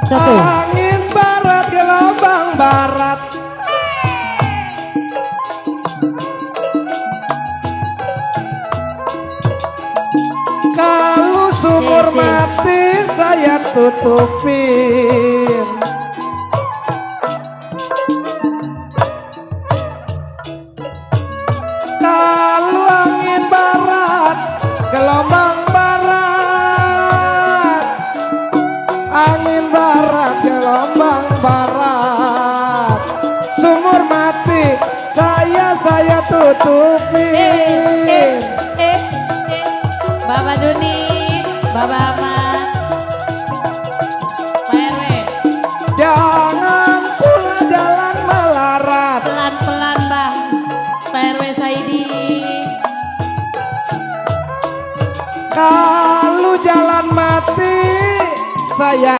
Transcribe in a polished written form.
Satu. Angin barat gelombang barat. Kalau sumur mati saya tutupin. Kalau angin barat gelombang barat, angin barat gelombang barat, sumur mati saya tutupin. Bapak Duni, Bapak Ahmad, Pak RW. Jangan pula jalan melarat. Pelan-pelan Bang, Pak RW Saidi. Kalau jalan mati saya